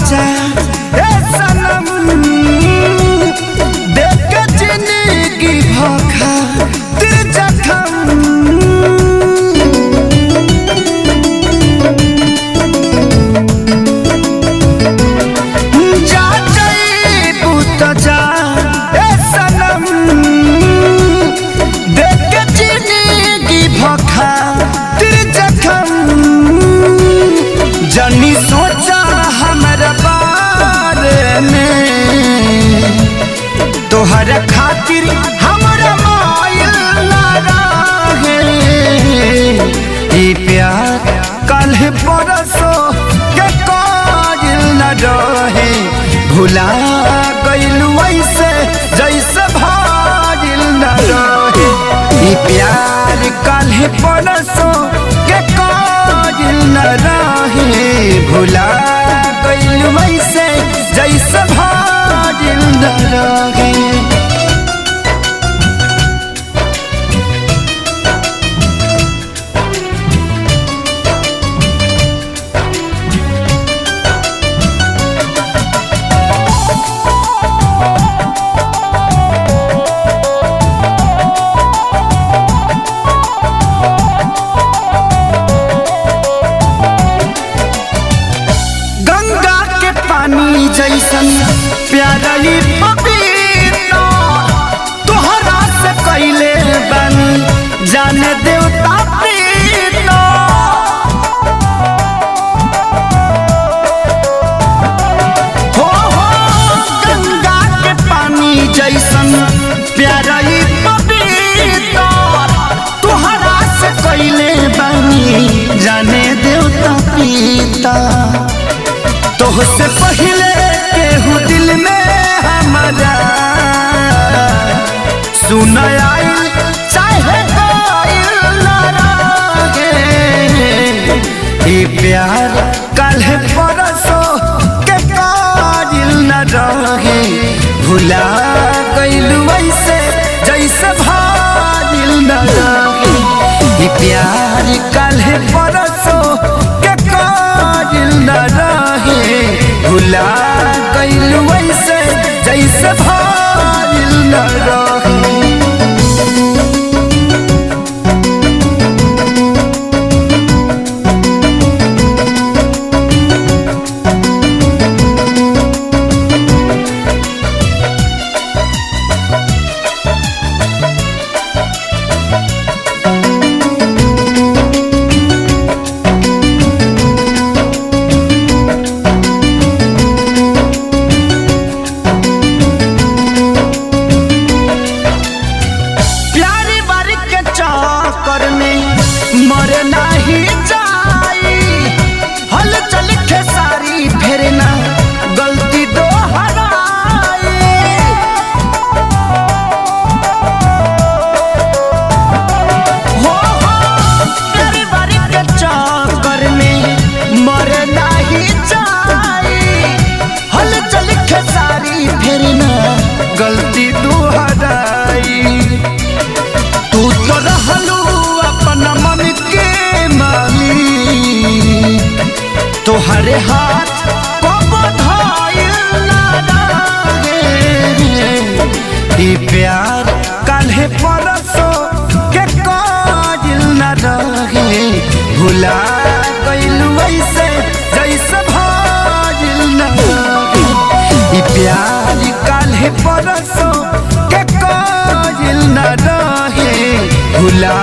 जा ए सनम, देख के जिंदगी भखा तिर जखम। जा जईबू त जा ए सनम, देख के जिंदगी भखा तिर जखम। जनी सोचा हमरा बारे में, तोहर खातिर हमरा मायल ना रहे। ई प्यार कल परसो के कायल न रहे, भुला गइलू ऐसे जैसे भागिल न रहे। ई प्यार कल परसो के कायल न रहे, भुला गइलू ऐसे जैसे भागिल न रहे। गंगा के पानी जैसन प्यारा ई पपीता, तोहरा से कैले बनी जाने देवता प्रीता। हो हो गंगा के पानी जैसन प्यारा ई पपीता, तोहरा से कैले बनी जाने देवता पीता। तोहसे पहले केहू दिल में हमारा सुन आइल चाहे गाइल ना रहे। ई प्यार कल परसो के काजिल न रहे, भुला गइलू ऐसे जैसे भाजिल न रहे। ई प्यार कल परसो के काजिल न रहे, भुला गइलू ऐसे जैसे भाजिल न रहे। प्यार बार के चक्कर में मर नाही जाई, हल चल के सारी फेरना गलती दोहराई। हो हो प्यार बार के चक्कर में मर नाही जाई, हल चल के सारी फेरना गलती दोहराई। तू तो रहलू अपना मन के माली, तोहरे हाथ को बधाइल ना रहे। ई प्यार काल्हे परसो के काजिल न रहे, भुला गइलू ऐसे जैसे भाजिल न रहे। ई प्यार काल्हे परसो के काजिल न रहे, भुला